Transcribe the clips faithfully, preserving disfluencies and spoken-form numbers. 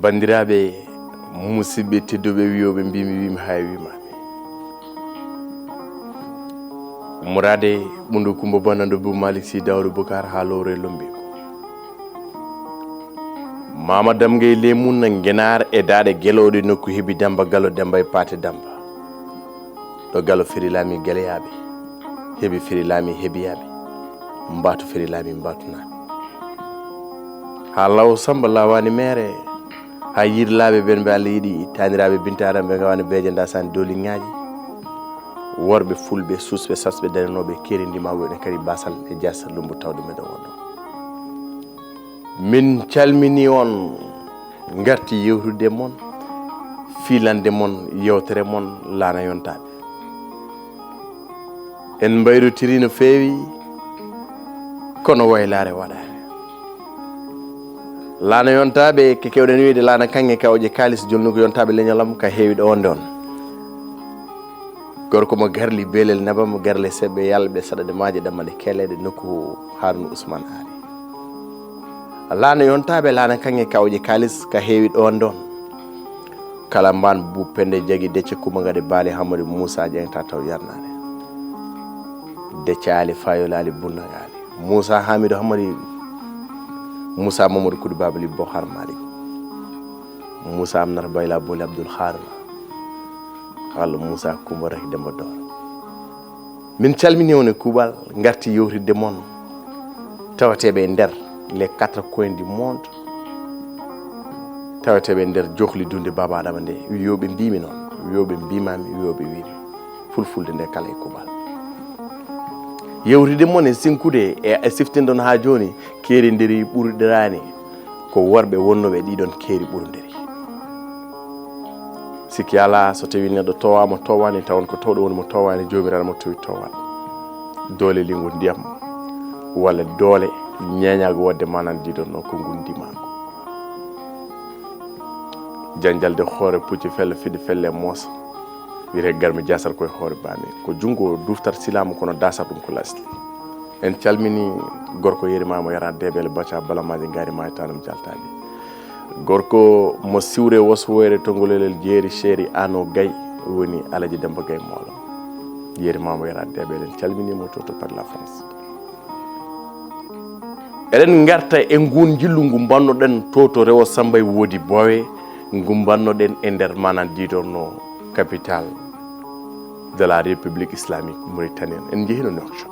Banndiraaɓe, musidɓe tedduɓe, wiyooɓe mbimi, wimi haa e wimaaɓe. Ummoraade ɓundu Kumba Ba, nando Bou Malick Sy, Daawuda Bukar haa lowre Lombeeku. Maama Damga e Leemun na Ngenaar e Daaɗe Gelooɗe, nokku heɓi Demmba Galo, Demmba e Paate Demmba. Ɗo Galo firi laami Galeyaaɓe, heɓi firi laami Heɓiyaaɓe, Mbaatu firi laami Mbaatunaaɓe. Haa Law Samba laawaani meere, haa Yirlaaɓe ɓen ɓe Allah yiɗi, taaniraaɓe Binta Aram ɓe ngawaani beeje, ndaasaani dooliŋaaji. Worɓe Fulɓe, suusɓe, sasɓe, darinooɓe keeri ndimaagu, enen kadi Basal e Jaas Lumbu tawde meɗen wonno. Min calmini on, ngarti yewtude mon, fiilande mon yewtere mon, Laana Yontaaɓe. En mbayrotiri no feewi, kono waylaare waɗaani. Laana Yontaaɓe, ke kewɗen wiide Laana Kaŋŋe Kawƴe Kaalis, jolnuko Yontaaɓe leñol am, ka heewi ɗo wonde on. Gorko mo garli beelel nebam, garle seɓɓe yalɓe saɗaɗe maaje ɗammaɗe keeleeɗe, nokku Haaruna Usmaan Aali. Laana Yontaaɓe, Laana Kaŋŋe Kawƴe Kaalis, ka heewi ɗo wonde on. Kala mbaan Buu Pende jagi decce Kumba Gaɗe Baali Hammadi Muusa ƴeŋta taw yarnaade. Decce Aali Fayol Aali Bunna Aali. Muusa Haamidu Hammadi Muusa Mamadu Kudu Baabali Bohar Maalik. Muusa Amnata Bayla Booli Abdul Haaruna. Walla Muusa Kumba Rahi Demba Dooro. Min calmini on e kuuɓal, ngarti yewtidde mon, tawateeɓe e nder les quatre coins du monde, tawateeɓe e nder johli dunde Baaba Adama nde, wiyooɓe mbimi noon, wiyooɓe mbimami, wiyooɓe wimi, fulfulde nde kala e kuuɓal. Yewtidde mon e sinkude e, e siftinɗon haa jooni, keeri nderi ɓurɗiraani, ko worɓe wonnooɓe e ɗiɗon keeri ɓurndiri. Sikki alaa, so tawii neɗɗo toowaama, toowaani, tawon ko towɗo woni mo toowaani, Joomiraaɗo mo towi toowaani. Doole liingu ndiyam, walla doole ñeeñaagu waɗde maanaan diidorno ko ngun ndimaagu. Janjalde hoore pucci felle, fiɗi felle moosa. Wiyetee garmi jaasal koye hoore baami. Ko junngo duftata silaamu kono daasata ɗum ko lasli. En calmini gorko yerimaama yara debele baca balamaaji ngaari maaji tanum jaltaaji. Gorko mo siwre woswoyre to ngololel jeeri seeri ano gay woni Alaji Demba Gay Moolo. Yerimaama yara debele en calmini mo to, to Paris la France. Eɗen ngarta e ngun njillu ngu mbannoɗen to, to rewo Samba e woodi Bowe, ngu mbannoɗen e nder manan diidorno capitale de la République Islamique Mauritanienne. En njehino Nouakchott.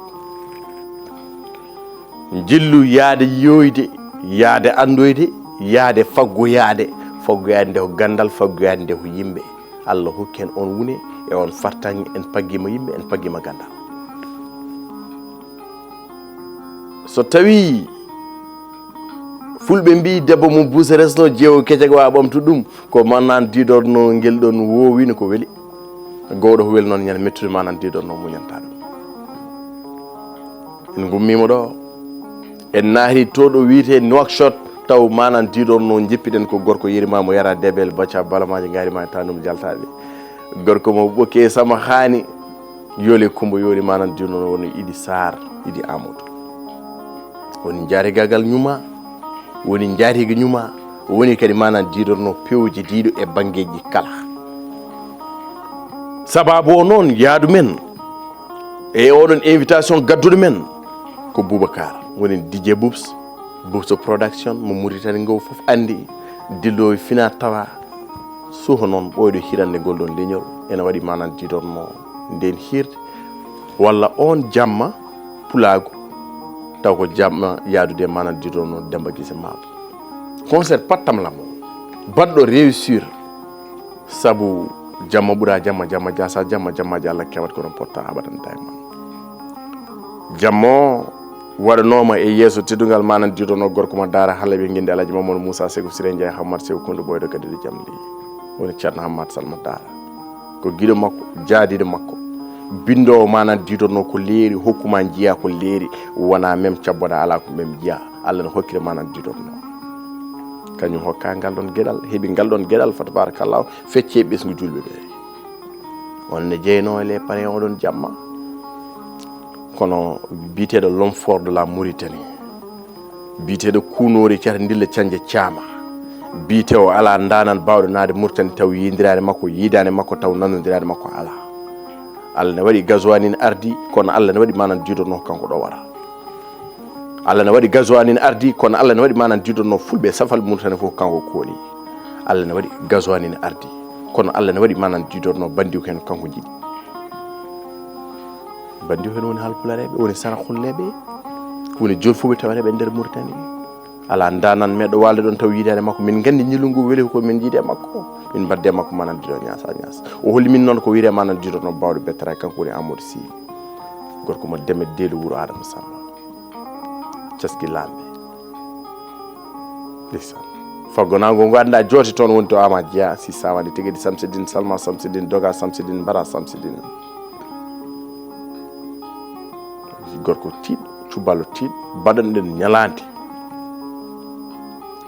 Njillu yaade yiyoyde, yaade anndoyde, yaade faggoyaade, faggoyaade nde ko ganndal, faggoyaade nde ko yimɓe. Allah hokki en on wune e on fartaŋŋe, en paggima yimɓe, en paggima ganndal. So tawi Fulɓe mbi debbo mum buuse resno, jeewo kecego a ɓamtu ɗum, ko manan diidorno ngel ɗon woowino ko weli. Gowɗo ko weli noon ñande mettude manan diidorno muñanta ɗum. En ngummima ɗo, en naati to ɗo wiyete Nouakchott, taw manan diidorno jippiɗen ko gorko yerimaama yara debel baca balamaji ngaari ma tanum jaltaɓe. Gorko mo ɓokke sama hani, yole kumba yoli manan diidorno woni Idi Sarr, Idi Amadou. Woni jaarigagal ñuma, woni jaariga ñuma, woni kadi manan diidorno pewje diiɗo e banngeeji kala. Sababu o noon yaadu men e oɗon invitation gadduɗo men ko Boubacar, woni D J Boubs, Boubs Production, mo Mauritanie ngo fof anndi, dillo e fina tawa, suho noon ɓooyɗo hirande ngol ɗon leñol, ene waɗi manan diidorno nden hirde, walla on jamma pulaagu, taw ko jamma yaadude e manan diidorno Demba Gise Maabo. Concert pattam lamo, baɗɗo réussir, sabu jamma ɓura jamma, jamma jasa jamma, jammaji Allah kewat kono potta abadan dayman. Jamma o waɗanooma e yeeso teddungal manan diidorno gorko mo Daara Halabi ngindi Alaji Mamadou Moussa Seko Siré Ndiaye Hammad Sew Koundu Boyɗo Gadduɗo Jamli. Woni Ceerno Hammad Salma Daara. Ko giɗo makko, jaadiɗo makko. Binndoowo manan diidorno ko leeri, hokkuma njiya ko leeri, wona même cabboɗa ala ko même njiya. Allah no hokkiri manan diidorno. Kañum hokka ngal ɗon geɗal, heɓi ngal ɗon geɗal, fa tabarakallahu, fecce ɓesngu julɓe ɓe. On ne jeyno e les parrains oɗon jamma. Kono biyeteeɗo l'homme fort de la Mauritanie, biyeteeɗo kuunoori cata ndilla canje caama, Biyte o alaa ndaanaan baawɗo naade Murtani taw yiidiraani makko, yiidaani makko taw nanondiraani makko alaa. Allah ne waɗi Gazwani ne ardi, kono Allah ne waɗi manan diidorno kanko ɗo wara. Allah ne waɗi Gazwani ne ardi, kono Allah ne waɗi manan diidorno fulɓe safal Murtani fof kanko kooli. Allah ne waɗi Gazwani ne ardi, kono Allah ne waɗi manan diidorno bandiw heen kanko jiɗi. Bandiw heen woni halpulareeɓe, woni saraxulleeɓe, woni jolfuɓe tawareeɓe e nder Murtani. Alaa ndaanaan meeɗo waalde ɗoon taw yiidaani makko. Min nganndi ñillu ngu weli ko min njiidi e makko. Min mbaddi e makko manan diido ñaasa ñaasa. O holli min noon ko wiyetee manan diido no baawɗo bettaraay, kanko woni Amadou Sy. Gorko mo Demet Deelu wuro Adama Samba. Caski laamɓe. Ndeysaan. Faggonaango ngo anndaa joote toon woni to Ama Jeya, si Sawani tigi di Samsidine, Salma Samsidine, Doga Samsidine, Mbara Samsidine. Gorko tiiɗ, cuballo tiiɗ, baɗanɗen ñalaande.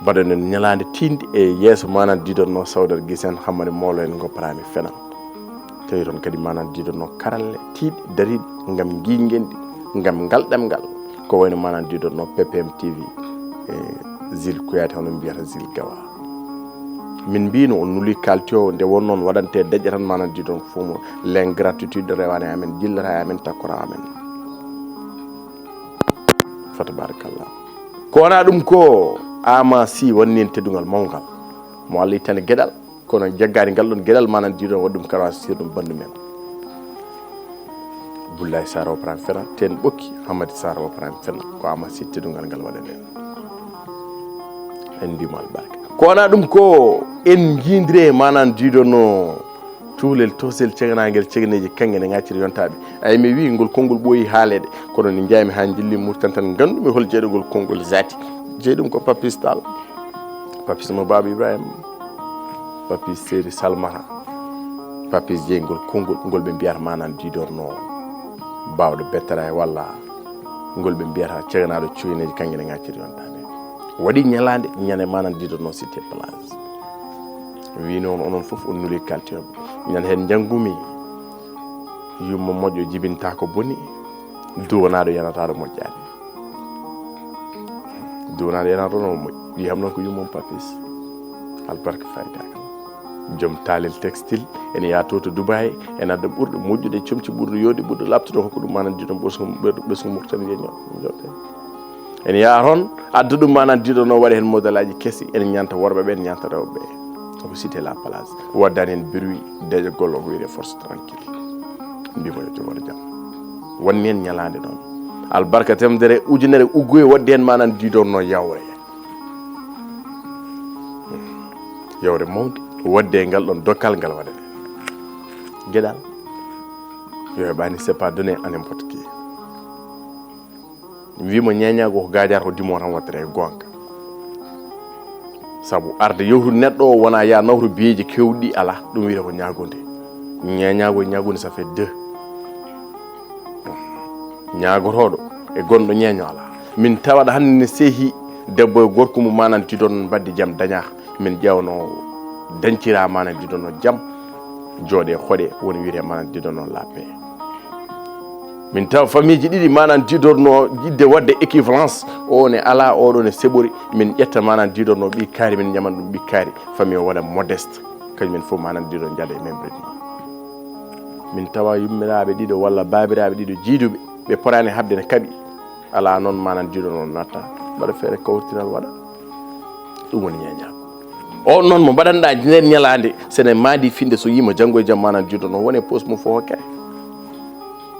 Baɗanɗen ñalaande tiiɗnde e yeeso manan diidorno Sawdar Gisen Hammadi Moolo en ngopparami fenan. Tawi toon kadi manan diidorno karalle tiiɗɗe dariiɗe ngam ngiñgen ɗi, ngam ngal ɗemngal. Ko wayno manan diidorno P P M T V, e Zil Kouyaté hono mbiyata Zil Gawa. Min mbino on nuli kaltiyo nde won noon waɗante daƴƴe tan manan diidon fof mo l'ingratitude rewane amen, jillata e amen, takkora amen. Fa tabarakallah. Ko wona ɗum ko Ama Sy wanni en teddungal mawngal. Mo Allah ittani geɗal, kono jaggaani ngal ɗon geɗal manan diidon waɗi ɗum karawa sir ɗum bandu men. Bullaay Sar o Prime fena, ten ɓokki, Hamadi Sar o Prime fena, ko Ama Sy teddungal ngal waɗanen. En mbimo albarka. Ko wona ɗum ko en ngiindire manan diidono cuulel tosel ceganagel ceganeji kanŋe ne ŋacciri yontaaɓe. Ay mi wi ngol konngol ɓooyi haaleede, kono ni njaymi haa njilli murtan tan nganndumi hol jeyɗo ngol konngol zaati. Jeyi ɗum ko Papis Tall, Papis mo Baaba Ibrahima, Papis Seydi Salmata, Papis jeyi ngol konngol ngol ɓe mbiyata manan diidorno baawɗo bettaraay walla ngol ɓe mbiyata ceganaaɗo cuuneeji kanŋe ne ŋacciri yontaaɓe. Waɗi ñalaande ñande manan diidorno cité place. Wi noon onon fof on nuli kaltiyoɓe. Ñande heen njanngumi yumma moƴƴo jibinta ko boni, duwanaaɗo yanataɗo moƴƴaani. Duwanaaɗo yanataɗo no moƴƴi. Wi ham noon ko yummum Papis. Albarka fayda kam. Joom taalel textile, ene yaha to to Dubai, ene adda ɓurɗo moƴƴude, comci ɓurɗo yooɗi, ɓurɗo laaɓtude, hokka ɗum manan diidon ɓesngu, ɓesngu Mauritanie ñoƴƴe. Ene yaha toon, adda ɗum manan diidon no waɗa heen modèle aji kesi, ene ñanta worɓe ɓe, ene ñanta rewɓe ɓe. Ko cité la place. Waddani heen bruit, deƴa gollo ko wiyetee force tranquille. Mbimo yo jogoto jam. Wonni heen ñalaande noon. Albarka temedere ujunere ugguye waɗde heen manan diidon no yawre. Yawre mawnde, waɗde e ngal ɗon dokkal ngal waɗa. Geɗal. Yo heɓani, c'est pas donné à n'importe qui. Wimo ñeñaago ko gaajaata ko dimo tan waɗtere e goonga. Sabu arde yewtude neɗɗo o wona ya nawto biyeeji kewɗi ɗi alaa, ɗum wiyata ko ñaagonde. Ñeñaago e ñaagonde ça fait deux. Ñaagotooɗo e gonɗo ñeeño alaa. Min tawaɗa hannde ne seehi debbo e gorko mum manan diidon mbaddi jam daña. Min ƴeewno dañcira manan diidon no jam. Jooɗe hoɗe woni wiyete manan diidon no la paix. Min tawa famille ji ɗiɗi manan diidorno yiɗde waɗde équivalence, o ne ala, oɗo ne seɓori, min ƴetta manan diidorno ɓi kaari, min ñaman ɗum ɓi kaari, famille o waɗa modeste, kañum en fof manan diidon jaada e même rythme. Min tawa yummiraaɓe ɗiɗo walla baabiraaɓe ɗiɗo jiiduɓe, ɓe poraani haɓde ne kaɓi, ala noon manan diidorno natta, mbaɗa feere kawritinal waɗa. Ɗum woni ñeñaagu. On noon mo mbaɗanɗa nder ñalaande, sene maadi finde so yima janngo e jam manan diido no wone poste mum fof hokke.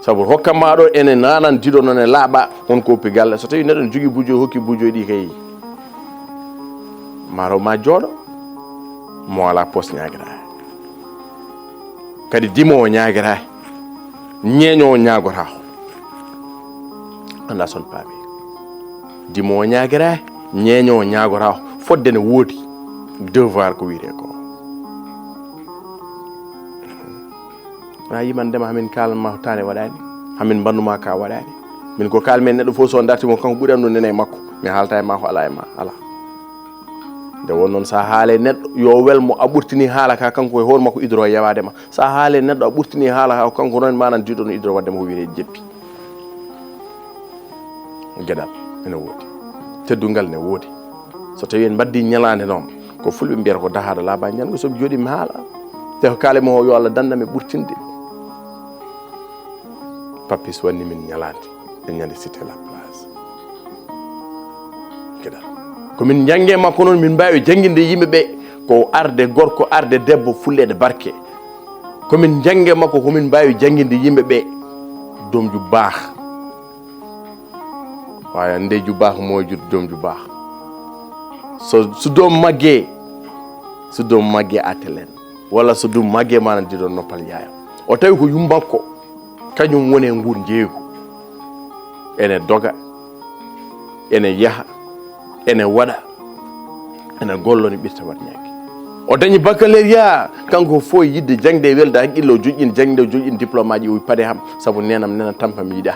Sabu hokka ma ɗo ene nanan diido noon e laaɓa on ko oppi galle. So tawi neɗɗo ne jogii bujoy hokki bujoy ɗi kay, maro ma jooɗo, mo ala poste ñaagira. Kadi dimowo ñaagira, ñeeñowo ñaagotako. Anda son paami. Dimowo ñaagira, ñeeñowo ñaagotako. Fodde ne woodi. Devoir ko wiyete ko. A yiman ndema hamin kalan ma tane waɗani. Hamin mbannu ma ka waɗani. Min ko kalmen neɗɗo fof so darti mo kanko ɓuri andu nene e makko. Mi haalta e ma ko ala e ma. Ala. Nde won noon, so a haale neɗɗo, yo wel mo a ɓurtini haala ka, kanko e hoore makko idoro yawaade ma. So a haale neɗɗo, a ɓurtini haala ka, kanko noon manan diido no idoro wadde mo ko wiyete jeppi. Geɗal ene woodi. Teddungal ne woodi. So tawi en mbaddi ñalaande noon, Ko fulɓe mbiyata ko dahaaɗo laaɓa njanngo, so mi jooɗii mi haala. Te ko kaale mo o yo Allah danda mi ɓurtinde. Papis wanni min ñalaande e ñande Cité La Place. Keɗal. Ko min njannge makko noon, min mbaawi jannginde yimɓe ɓe ko arde gorko, arde debbo, fulleede barke. Ko min njannge makko, ko min mbaawi jannginde yimɓe ɓe doom ju baax. Waaye ndey ju baax mooy jur doom ju baax. So, so doom maggee, so doom maggee attelen. Walla so doom maggee maana diɗo noppal yaayam. O tawi ko yummakko, kañum woni e nguun njeeygu. Ene doga, ene yaha, ene waɗa, ene golloni ɓitta waɗ ñaaki. O dañi baccalauréat, kanko fof yidde jaŋde e welde haqqille, o joƴƴini jaŋde, o joƴƴini diplôme aji, o wi pade ham, sabu nenam nena tampa mi yiɗa.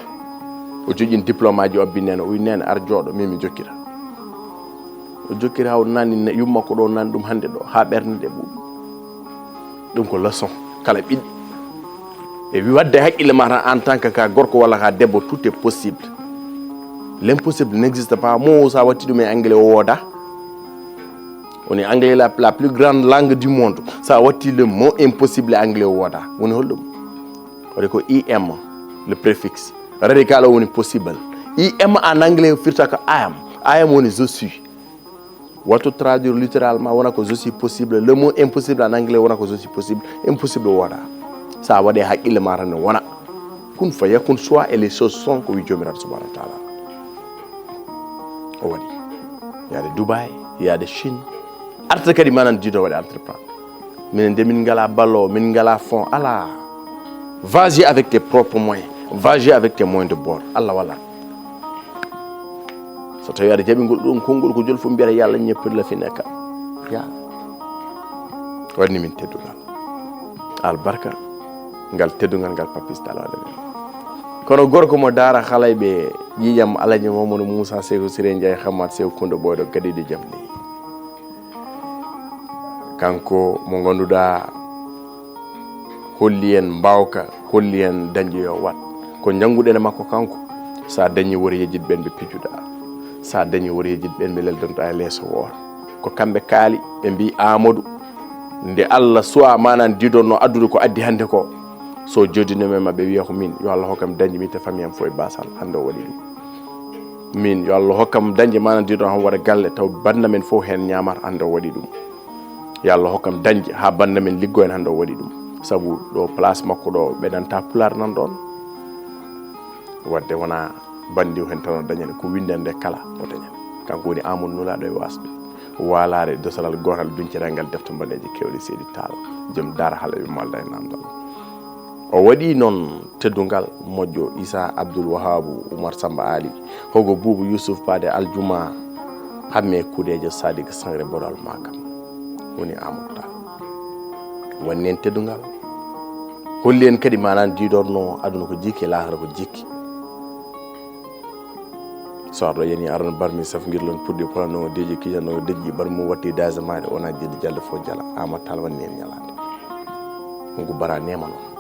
O joƴƴini diplôme aji, o abbi nena, o wi nena ar jooɗo, min mi jokkita. O jokkita haa o nanni ne-, yumma ko ɗo nanni ɗum hannde ɗo, haa ɓernde ɗe ɓuuɓi. Ɗum ko leçon, kala ɓiɗɗo. E wi wadde haqqille ma tan en tant que ka gorko walla ka debbo, tout est possible. L'impossible n'existe pas. Mo sa watti ɗum e anglais o wooda. Woni anglais la, la plus grande langue du monde. Sa watti le mot impossible e anglais o wooda. Woni holɗum? Woni ko I M, le préfixe. Radical o woni possible. I M en anglais o firta ko I am. I am woni je suis. Wattu traduire littéralement wona ko je suis possible. Le mot impossible en anglais wona ko je suis possible. Impossible wona. Sa waɗe haqqille ma tan ne wona. Kun fa yakun, soit et les choses sont, ko wi Joomiraaɗo subhanahu wa taala. O waɗi. Yaade Dubaï, yaade Chine. Arta kadi manan dido waɗe entreprendre. Minen de min ngala ballon, min ngala fond. Ala. Vas-y avec tes propres moyens. Vas-y avec tes moyens de bord. Allah walla. So tawi aɗa jaɓi ngol ɗum konngol ko jol fof mbiyata yo Allah ñeppir la fi nekka. Ya. Waɗni min teddungal. Albarka. Ngal teddungal ngal Papis Talla waɗani. Kono gorko mo Daara Halayɓe, ƴiƴam Alaji Mamadou Moussa Sekou Siré Ndiaye Hammat Sekou Kounda Ɓooyɗo Gadidi Jamli. Kanko mo ngannduɗaa holli en mbaawka, holli en dañde yo waɗ. Ko njannguɗen e makko kanko, so a dañii wori yejjit ɓen ɓe pijuɗaa, so a dañii wori yejjit ɓen ɓe leldonto e leeso wooro. Ko kamɓe kaali, ɓe mbii Amadou, nde Allah suwaa manan didonno addude ko addi hannde ko, so jodinoma e maɓɓe wiya ko min, yo Allah hokkam dañde mi te famille am fof e basal, hannde o waɗi ɗum. Min, yo Allah hokkam dañde manan dido han waɗa galle taw banda men fof hen ñamata hannde o waɗi ɗum. Yo Allah hokkam dañde haa banda men liggo en hannde o waɗi ɗum. Sabu ɗo place makko ɗo ɓe nanta pulaar nan ɗon. Wadde wona bandi o hen tan o dañani ko windande kala o dañani. Kanko woni Amadou Nulaaɗo e wasɓe. Walaare dosalal gootal duñciral ngal defte mbaɗeeje kewɗe Seydi Tall. Joom Daara Halayɓe malda e namdal. O waɗi noon teddungal moƴƴo Issa Abdoul Wahabu Oumar Samba Ali, hogo Boubou Youssouf Paade Aljuma, hamme kuudeejo Sadik Sangre Bolol Makam, woni Amadou Tall. Waɗni en teddungal. Holli en kadi manan diidorno aduna ko jikki, lahara ko jikki. So aɗa yani aran barmi safgirlon puddi polano deji kijano deji barmu watti dazemaade wona jidde jalde fof jala Amadou Tall waɗni en ñalaande. Ngu bara nema noon.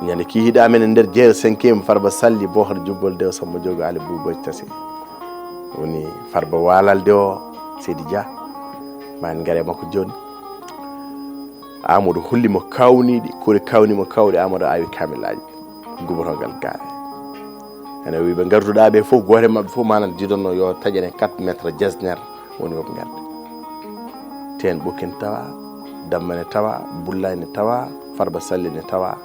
Ñande ki hiɗa men e nder jeere cinquième Farba Salli Bohar Jubbol Dew Samba Jogo Ali Buboy Tase. Woni Farba Walalde o Seydi Dia. Ma en ngare makko joni. Amadou holli mo kawniɗi, kori kawni mo kawɗi Amadou awi kamilaji. Gubotogal gaare. Ene wi ɓe ngarduɗa ɓe fof gooto e maɓɓe fof manan didonno yo taƴane quatre mètres jesner woni woɓe ngarda. Teen ɓokin tawa, dammane tawa, bullani tawa, Farba Salli ne tawa,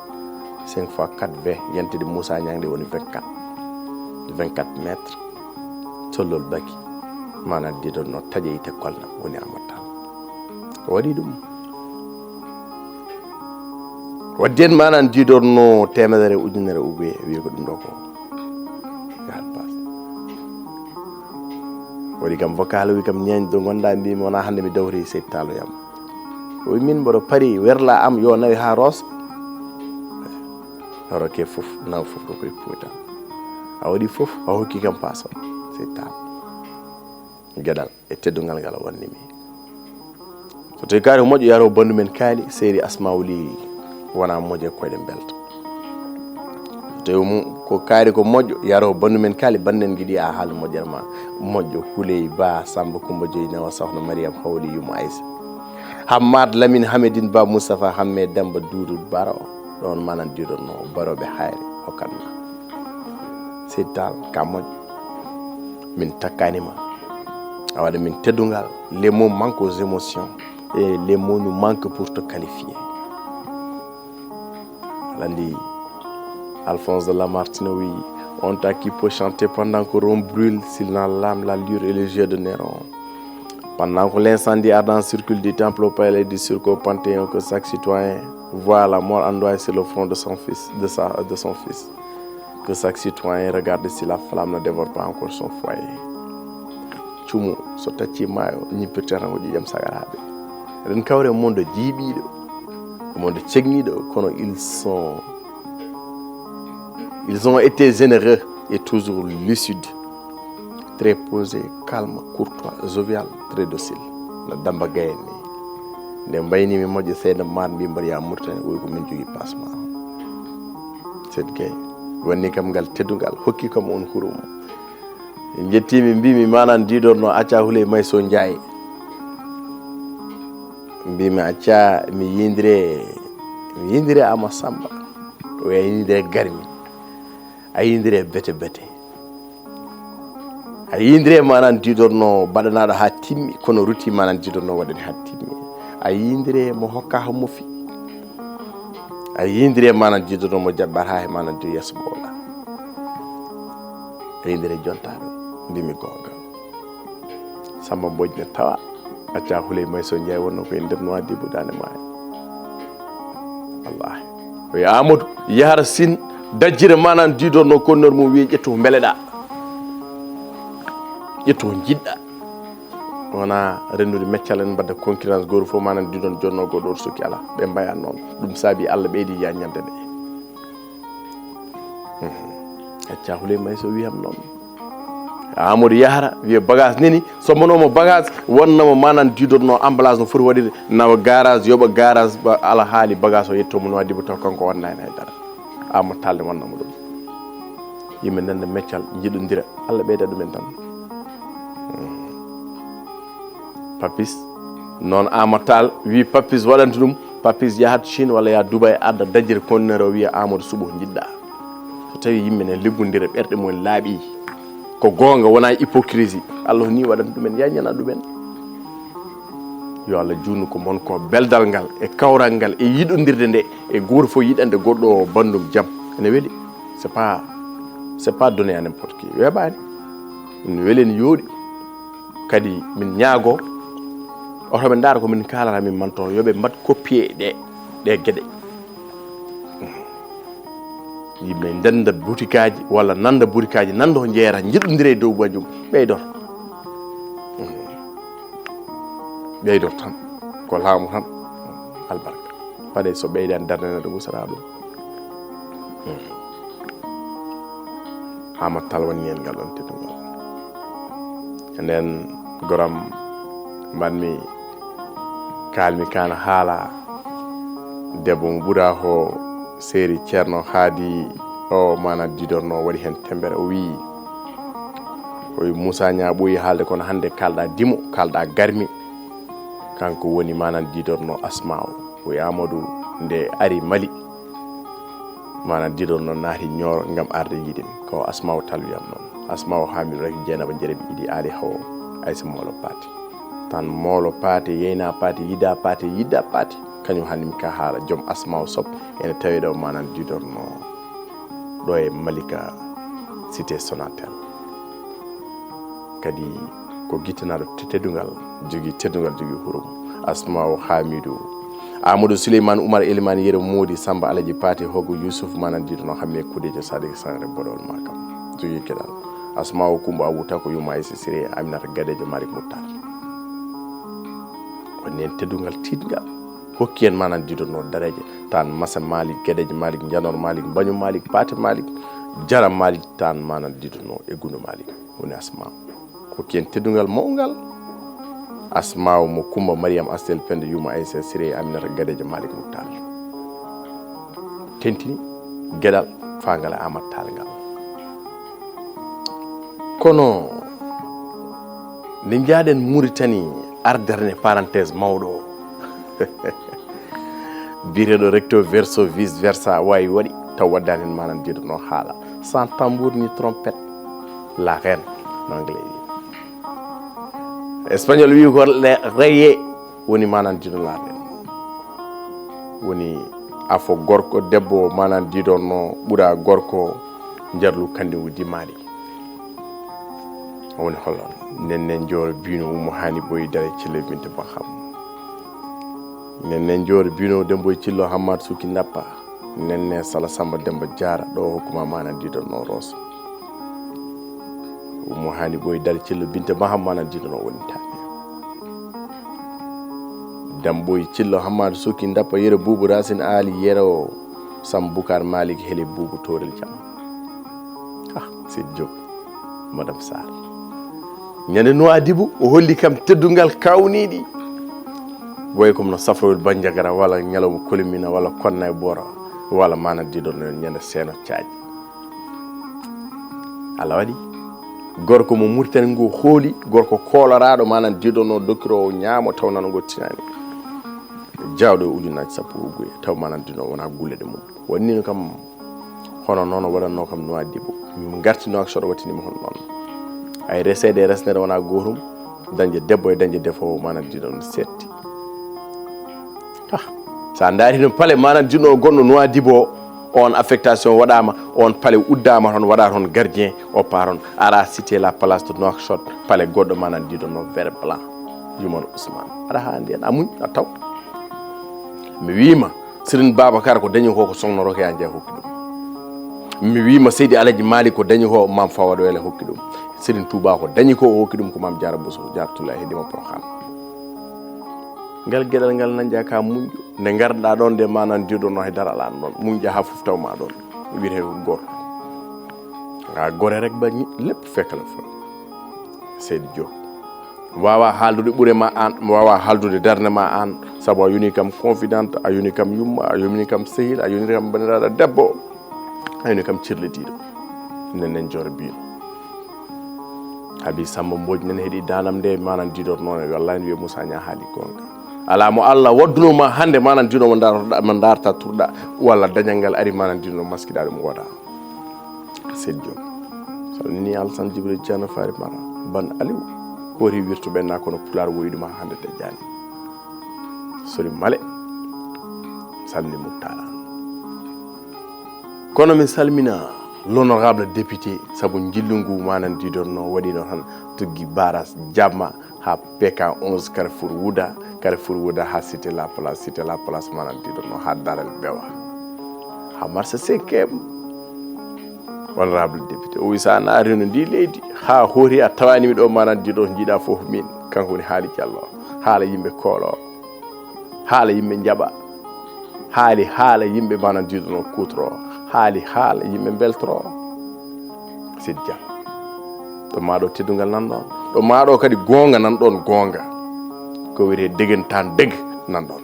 cinq fois quatre vingt, yentede Moussa Niang nde woni vingt-quatre. Vingt-quatre mètres, sollol baki, manan didonno taƴe yite kolna woni Amadou Tall. O waɗi ɗum. Waddi en manan didorno temedere ujunere ube, wiye ko ɗum ɗo ko. Yahat pas. Waɗi kam vocal, wi kam ñeeñ ɗo ngonɗa, mbimi wona hannde mi dawri Seydi Tall yam. O wi min mboɗo pari werla am yo nawi ha roos. Roke fof, naw fof ko koye puuta. A waɗi fof, a hokki kam paso. Seydi Tall. Geɗal e teddungal ngal o wanni mi. So tawi kaari ko moƴƴo, yaro bandu men kaali, Seydi Asma Wuli wona moƴƴo e koyɗe belta. Tew mum ko kaari ko moƴƴo, yaro bandu men kali banden giɗi a haal moƴƴere ma. Moƴƴo, Huley, Ba, Samba, Kumba Joyi, Nawa, Soxna Mariyam, Hawli, Yum, Aysa. Hammat, Lamin, Hamedin, Ba, Mustafa, Hamme, Demba, Duudu, Baro. Ɗon manan diɗon no Baroɓe Hayre hokkan ma. Seydi Tall, ka moƴƴo. Min takkani ma. A waɗa min teddungal. Les mots manquent aux émotions. Et les mots nous manquent pour te qualifier. Aɗa anndi, Alphonse de Lamartine wi, honte à qui peut chanter pendant que Rome brûle, s'il n'a l'âme, la lueur et les yeux de Néron. Pendant que l'incendie ardent circule du temple au palais, du cirque au panthéon, que chaque citoyen voit la mort ondoyer sur le front de son fils, de sa, de son fils. Que chaque citoyen regarde si la flamme ne dévore pas encore son foyer. Cumu, so tacci maayo, ñippirta tan ko ƴiƴam sagaraaɓe. Eɗen kawre e monde jiiɓiiɗo, monde cegniiɗo, kono ils sont, ils ont été généreux et toujours lucides, très posés, calmes, courtois, jovial, très docile. No Damba Gaye en ni. Nde mbayni mi moƴƴo seeɗa maar mbi mbaɗa ya Mauritanie, o wi ko min jogii passe ma. Seydi Gaye wanni kam ngal teddungal, hokki kam on hurum. Njettimi, mbimi manan diɗon no acca Huley Mayso Njaay. Mbimi acca mi yindire, mi yindire Ama Samba. O wiya yindire garmi. A yindire bete bete. A yindire manan diɗon no baɗanaɗo ha timmi, kono rutti manan diɗon no waɗani ha timmi. A yindire mo hokka ha mofi. A yindire manan diɗon no mo jaɓɓata he manan diɗo yeeso ɓowla. A yindire jontaɗo, mbimi gonga. Samba Mbodj ne tawa, acca Huley Mayso Njaay wonno ko e nder Nouadhibou Daande Maayo. Wallahi. O wiya Amadou, yahara Sine, dajjire manan diɗon no konnor mum wiye ƴettu ko mbeleɗa. Ƴettu ko jiɗɗa. Wona rennude meccal en mbadda concurrence gooto fof manan diɗon jonno goɗɗo oto sokki ala. Ɓe mbaya noon. Ɗum saabi Allah ɓeydi ya ñande ɗe. Mhm. Acca Huley Mayso wiyam noon. Amadou yahara, wiya bagage neni, sombonomo bagage, wonnamo manan diɗon no emballage no foti waɗirde, nawa garage, yoɓa garage, ba-, ala haali bagage o yetto mo Nouadhibou taw kanko wonna hen haydara. Ama Tall ne wonnamo ɗum. Yimɓe nanda meccal, jiɗodira, Allah ɓeyda ɗumen tan. Mhm. Papis, noon Ama Tall wi Papis waɗanta ɗum, Papis yahat Chine walla yaha Dubai adda dajjere conteneur o wiya Amadou suɓo ko jiɗɗa. So tawi yimɓe ne liggondira ɓerɗe mumen laaɓi, ko goonga wona hypocrisie, Allah ni waɗanta ɗumen, ya ñana ɗumen. Yo Allah juutnu ko mon ko beldal ngal e kawral ngal e yiɗodirde nde e gooto fof yiɗande goɗɗo o bandum jam. Ene weli. C'est pas, c'est pas donné à n'importe qui. Weeɓaani. Ene weli, ene yooɗi. Kadi min ñaago, oto ɓe ndaara ko min kaalata, min manto, yo ɓe mbaɗ copier ɗe, ɗe geɗe. Yimɓe ndenda butikaaji walla nanda butikaaji, nando jeera, njiɗodira e dow majjum, ɓeydor. Ɓeydor tan, ko laamu tan, albarka. Paɗe so ɓeydaani darnde neɗɗo usata ɗum. Ama Tall wonni en ngal ɗon teddungal. Nden goram mbanmi, kaalmi kan haala debbo mo ɓura ho seeri Ceerno Haadi o mana didorno waɗi hen tembere. O wi, o wi Moussa Niang ɓooyi haalde kono hannde kalɗa dimo, kalɗa garmi. Kanko woni manan didorno Asma'u. O wi Amadou nde ari Mali, manan didorno naati Nioro ngam arde yiɗim. Ko Asma'u Tall wiyam noon. Asma'u Hamidou Raky Dieynaba Jeremi Idi Ali Hawo Aysa Molo Paate. Tan Molo Paate, Yeyna Paate, Yida Paate, Yidda Paate. Kañum hannde mi ka haala joom Asma'u Sob ene tawi ɗo manan didorno ɗo e Malika cité Sonatel. Kadi ko gittanaɗo te-, teddungal, jogii teddungal, jogii hurum. Asma'u Hamidou, Amadou Souleymane Oumar Elimane Yero Modi Samba Alaji Paate Hogo Youssouf manan didorno Hamme Kudejo Sadik Sangre Boɗol Makam. Jogii geɗal. Asma'u Kumba Abou Tako Yuma Aïssa Siré Aminata Gadejo Malik Moutar. Woni en teddungal tiiɗngal. Hokki en manan didorno dareje. Tan Masa Malik, Gadejo Malik, Janor Malik, Bañu Malik, Paate Malik, Jara Malik, tan manan didorno e Gundu Malik. Woni Asma'u. Hokki en teddungal mawngal. Asma'u mo Kumba Mariam Astel Penda Yuma Aïssa Siré Aminata Gadejo Malik Moutar. Tentini geɗal, Faangal e Amat Taal ngal. Kono nde njaaɗen Muritani, arderne parenthèse mawɗo o. Biyeteeɗo recto verso vice versa, waawi waɗi taw waddaani heen maanaam jiidono haala. Sans tambour ni trompette, la reine, en anglais wi. Espagnol wi ko le reye woni maanaam jiidono la reine. Woni afo gorko debbo maanaam jiidono ɓura gorko njarlu kandi o dimaali. Woni holon? Nenne Njooro Biino Umu Haani Boyi Dare Cille Binte Baham. Nenne Njooro Biino Demboy Cillo Hammat Suki Ndappa. Nenne Sala Samba Demba Jaara ɗo hokkuma maanaam jiidono Rooso. Umu Haani Boyi Dare Cillo Binte Baham maanaam jiidono woni taƴe. Demboy Cillo Hammat Suki Ndappa Yero Buubu Racine Ali Yero Sam Bukar Malik Hele Buubu Toorel Jam. Ah, Seydi Diop, Madame Sarr. Ñande Nuwaadibu, o holli kam teddungal kawniiɗi. Boy comme no Safrowel Banjagara, walla ñalawma Kolomina, walla Konna e Bora, walla maanaam jiidono ñande Seeno Caaji. Allah waɗi gorko mo Muritani ngo hooli, gorko kooloraaɗo maanaam jiidono dokkiroowo ñaamo taw nano ngo tinaani. Jawɗo e ujunnaaji sappo e ugguye, taw maanaam jiidono wona gulle ɗe mum. Wonnino kam hono noon o waɗatno kam Nuwaadibu. Min ngarti Nuwaadibu soɗo wattinima hono noon. Ay reseede e resnere wona gootum, dañde debbo e dañde defoowo maanaam jiidono setti. Ah, so a ndaari no pale maanaam jiidono gonɗo Nuwaadibu o, on affectation waɗaama, on pale uddaama toon, waɗa toon gardien, oppa toon, ara cité la place de Nouakchott, pale goɗɗo maanaam jiidono vert blanc. Yumar Ousmane. Aɗa haandi heen, a muñ, a taw. Mi wiima, Serigne Babacar ko dañi ko, ko Sokhna Rokhaya Ndiaye hokki ɗum. Mi wiima Seydi Alaji Malik ko dañi ko, Mame Fawad Wele hokki ɗum. Serigne Touba ko dañi ko, o hokki ɗum ko Mame Diarra Bousso, Diarra Tulla heddima Porokhane. Ngal geɗal ngal nanƴa ka muñƴo. Nde ngarɗa ɗon nde maanaam jiidono hay dara alaa ɗon. Muñƴa haa fof taw ma ɗon. Wiyetee ko gooto. Nga gore rek ba ñi-, lépp fekk la fa. Seydi Diop. Waawa haaldude ɓure ma aan, waawa haaldude darnde ma aan, sabu a yoni kam confidente, a yoni kam yumma, a yoni kam sehil, a yoni kam bandiraaɗo debbo, a yoni kam cirlitiiɗo. Nenen Joor Biino. Habi Samba Mbodj nene heɗi danam nde maanaam jiidoto noon, wallahi ne wiye Moussa Niang haali goonga. Alaa mo Allah wadduno ma hannde maanaam jiido mo ndaar-, mo ndaarta turɗa, walla dañal ngal ari maanaam jiido maskiɗa ɗum wooda. Seydi Diop. Salmini Alassane Djibril Diano Fari Mara. Ban Aliou. Hoori wirtuɓe na kono Pulaar woyiɗuma hannde de jaani. Sori Male. Salmini Muktara. Kono mi salmina l'honorable député sabu njillu ngu maanaam jiidono waɗino tan tuggi baras jamma ha P K onze Carrefour Wouda, Carrefour Wouda ha Cité La Place, Cité La Place maanaam jiidono ha Daral Bewa. Ha marché cinquième. Honorable député, o wi sa naarino ndi leydi, ha hoori a tawani mi ɗo maanaam jiido jiiɗa fof min, kanko woni haali Jallo, haala yimɓe koolo, haala yimɓe njaɓa, haali haala yimɓe maanaam jiidono kutoro, haali haala yimɓe beltoro. Seydi Dia. Ɗo ma ɗo teddungal nan ɗon. Ɗo ma ɗo kadi goonga nan ɗon goonga. Ko wiyetee degen tan deg nan ɗon.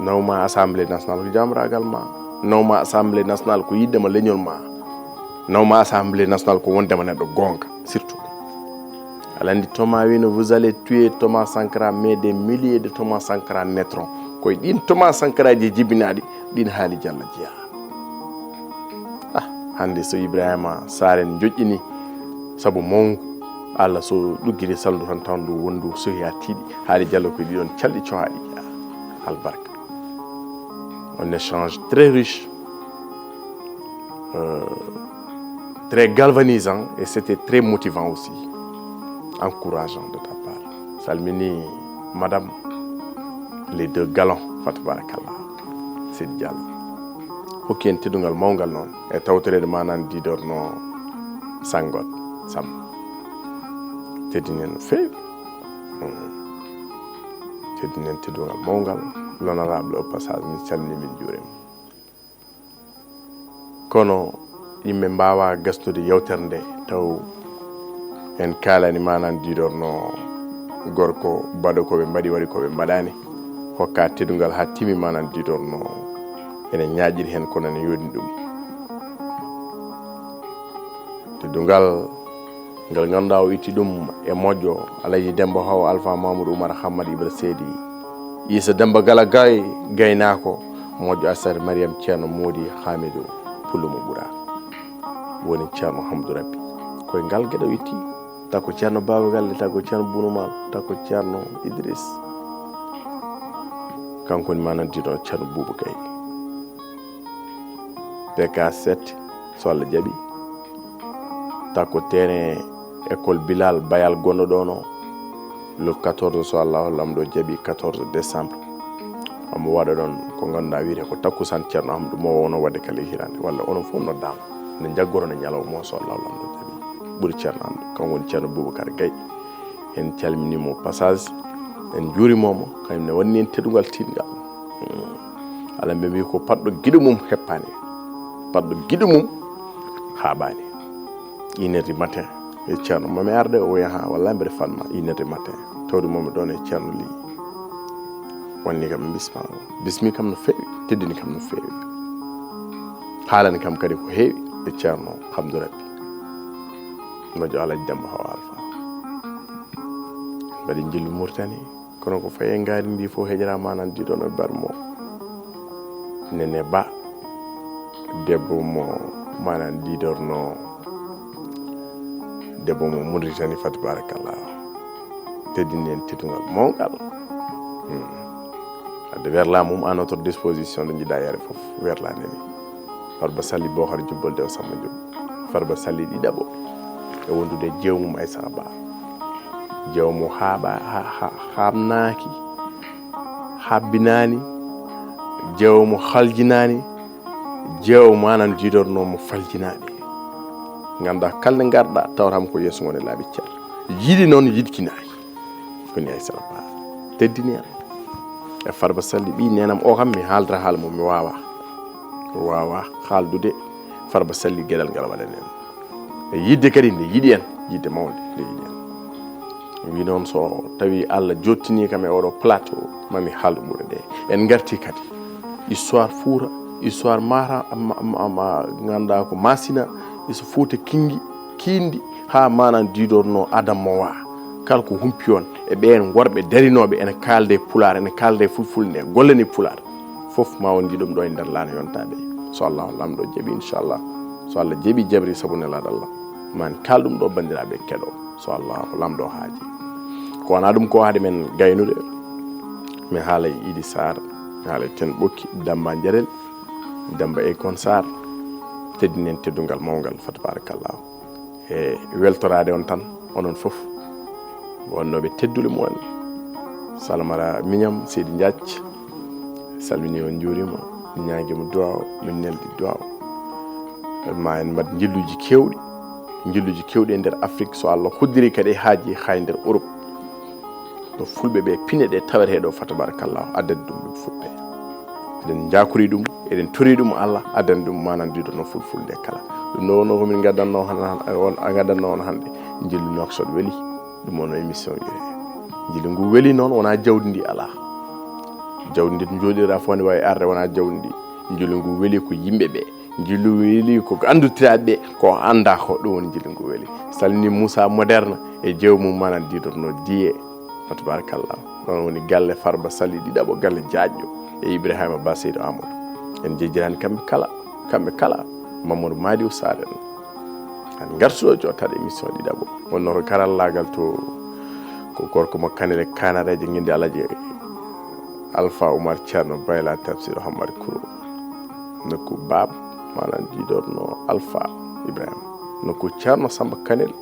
Nawma Assemblée Nationale ko jamragal ma. Nawma Assemblée Nationale ko yiɗde ma leñol ma. Nawma Assemblée Nationale ko wondema neɗɗo goonga, surtout. Aɗa anndi Thomas wino, vous allez tuer Thomas Sankara, mais des milliers de Thomas Sankara naîtront. Koye ɗin Thomas Sankaraji jibinaɗi, ɗin haali Jallo jeyaa. Ah, hannde so Ibrahima Sarr en joƴƴini, sabu mawngu, Allah so ɗuggiri salndu tan taw ndu wondu sohi ha tiiɗi, haali Jallo ko ɗiɗon calɗi cohaaɗi. Albarka. Un échange très riche, euh, très galvanisant et c'était très motivant aussi, encourageant de ta part. Salmini madame les deux galons, fa tabarakallah, Seydi Diallo. Hokki en teddungal mawngal noon e tawtoreede ma nan didorno Sangot Samba. Teddinen no feewi. Hmm. Teddinen teddungal mawngal. L'honorable au passage, min calmini, min njuurima. Kono yimɓe mbaawa gasnude yewtere nde taw en kaalani maanaam didorno gorko mbaɗa ko ɓe mbaɗi, waɗi ko ɓe mbaɗaani. Hokka teddungal haa timi maanaam didorno ene ñaaƴiri heen kono ene yooɗi ɗum. Dugal ngal ngannduɗaa o itti ɗum e moƴƴo Alaji Demba Haw, Alfa Mamadou Oumar Hammad Ibra Seydi, Issa Demba Gala Gaye, gaynaako moƴƴo Assata Mariam Ceerno Moodi Hamidou Pullo mo Ɓura, woni Ceerno Hamdou Rabbi. Koye ngal geɗe o itti, takko Ceerno Baba Galle, takko Ceerno Bunumal, takko Ceerno Idriss. Kanko woni manan diɗo Ceerno Buuba Gaye. P K sept, so Allah jaɓi, takko terrain école Bilal Bayal gonɗo ɗon o, le quatorze, so Allah Laamɗo jaɓi, quatorze décembre. Omo waɗa ɗon ko ngannduɗaa wiyetee ko takkusaan Ceerno Hamdou mo wonno waɗde kala hiraande, walla onon fof noddaama. Nde njaggoron e ñalawma o, so Allah Laamɗo jaɓi. Ɓuri Ceerno Hamdou, kanko woni Ceerno Boubacar Gaye. En calminii mo passage, en njuuriima mo, kañum ne waɗni en teddungal tiiɗngal. Hmm. Aɗa anndi ɓe mbii ko paɗɗo giɗo mum heppaani, paɗɗo giɗo mum haaɓaani. Une heure du matin, e Ceerno, mami arde, o wiya, "Haa, wallaahi mbeɗa faami ma, une heure du matin." Tawde momi ɗon e Ceerno Ly. Wonni kam bisma, bismi kam no feewi, teddini kam no feewi. Haalani kam kadi ko heewi e Ceerno Hamdou Rabbi. Moƴƴo Alaji Demba Hawa Alfa. Mbaɗi njillu Murtani, kono ko fayi e ngaari ndi fof heƴaraa manan diɗon e barmo. Nene Ba, debbo mo manan diɗorno, debbo mo Mauritanie, fa tabarakallah. Teddini en teddungal mawngal. Hmm. Wadde werla mum à notre disposition, ɗo njiɗa yare fof, werla nene. Farba Sali Bohar Jubbol Dew Samba Diop. Farba Sali ɗiɗaɓo. E wondude e jeewo mum Aysara Ba. Jeewo mo haaɓa-, ha-, ha-, haaɓnaaki, haabbinaani. Jeewo mo haljinaani. Jeewo manan diɗorno mo faljinaaɗi. Ngannda kala nde ngarɗa, tawata mo ko yeeso ngon e laabi cer. Yiɗi noon, yiɗkinaaki. Koni Aysara Ba. Teddini en. E Farba Sali ɓii nenam o kam mi haaldata haala mum, mi waawaa. Mi waawaa haaldude Farba Sali geɗal ngal waɗani en. E yiɗde kadi nde yiɗi en, yiɗde mawnde nde yiɗi en. Wi noon so tawi Allah jottini kam e oɗo plateau, mami haaldu ɓure ɗe. En ngarti kadi. Histoire Fuuta, histoire Mara, ma, ma, ma, ngannda ko Masina, iso Fuuta Kingi, Kindi, haa manan diɗorno Adam mo wa. Kala ko humpi on, e ɓeen worɓe darinooɓe ene kaalda e Pulaar, ene kaalda e Fulfulde, gollani Pulaar. Fof ma on njiɗum ɗo e nder laana yontaaɓe. So Allah Laamɗo jaɓi, inchallah. So Allah jaɓi, jabri sabu nelaaɗo Allah. Ma en kaal ɗum ɗo, banndiraaɓe, keɗo. So Allah Laamɗo haaji. Ko wonaa ɗum ko hade men gaynude. Mi haalay Idi Sarr, mi haalay Ten Ɓokki, Damba Njarel, Damba Ekon Sarr. Teddinen teddungal mawngal, fa tabarakallah. E weltoraade on tan, onon fof, wonnooɓe teddule mumen. Salmara Miñam, Seydi Njaaj, salmini on, njuurima, min ñaagima duwaaw, min neldi duwaaw. Ma en mbaɗ njilluuji keewɗi, njilluuji keewɗi e nder Afrik, so Allah hoddiri kadi e haaji hay nder Europe. No Fulɓe ɓe pine ɗe tawetee ɗo, fa tabarakallah, addani ɗum ɓe Fulɓe. Eɗen njakori ɗum, eɗen tori ɗum Allah, addani ɗum manan diɗorno Fulfulde kala. Ɗum ɗo wonno ko min gaddanno han-, han-, on, a gaddanno on hannde. Njillu Nouakchott weli, ɗum wonno émission wiyetee. Njillu ngu weli noon, wonaa jawdi ndi alaa. Jawdi ndi to njooɗiɗaa fof ne waawi arde, wonaa jawdi ndi. Njillu ngu weli ko yimɓe ɓe. Njillu weli ko anndutiraaɓe ɓe, ko anndaa ko ɗum woni njillu ngu weli. Salmini Moussa Moderne e jeewo mum manan diɗorno Diye. Fa tabarakallah. Ɗon woni galle Farba Sali ɗiɗaɓo, galle Jaaƴƴo e Ibrahima Ba Seydo Amadou. En njejjiraani kamɓe kala, kamɓe kala, Mamadou Madiou Sarr en. En ngartuɗo jottaade émission ɗiɗaɓo. Wonno to karallaagal to ko gorko mo Kanel e Kanareeje, ngenndi Alaji Alpha Oumar Ceerno Bayla Tafsir Hamad Kouro. Nokku Baab, manan diɗorno Alpha Ibrahima. Nokku Ceerno Samba Kanel.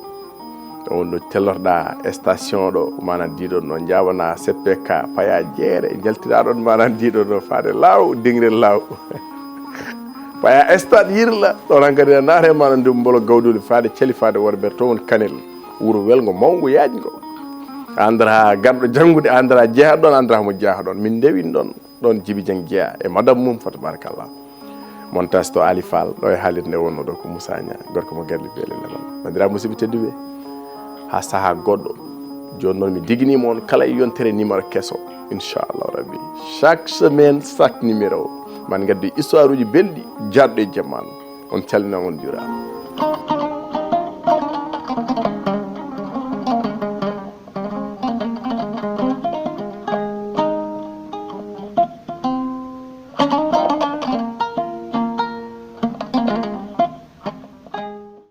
Ɗo woni ɗo tellorɗa station ɗo, manan diɗorno Njaabana C P K, paya jeere, njaltira ɗon manan diɗorno faade Laaw, Dingre Laaw. Paya stade Yirla, ɗon hankadi na naate manan ndu Mbolo Gawduli faade Cali, faade Worber, to woni Kanel. Wuro welngo, mawngo, yaajngo. A anndata garɗo janngude, a anndata jeehaɗo ɗon, a anndata mo jeehaɗo ɗon. Min ndewin ɗon, ɗon Jibi Jang jeeya e madame mum, fa tabarakallah. Montage to Ali Fall, ɗo e haalirde nde wonno ɗo ko Moussa Niang, gorko mo Garli Beele Lemal. Banndiraaɓe musidɓe tedduɓe, haa sahaa goɗɗo. Jooni noon mi diginiima on kala e yontere numéro keso, inchallahu rabbi. Chaque semaine, chaque numéro. Man ngaddu histoire uji belɗi, jaarɗo e jamanu. On calminaama, on njuuraama.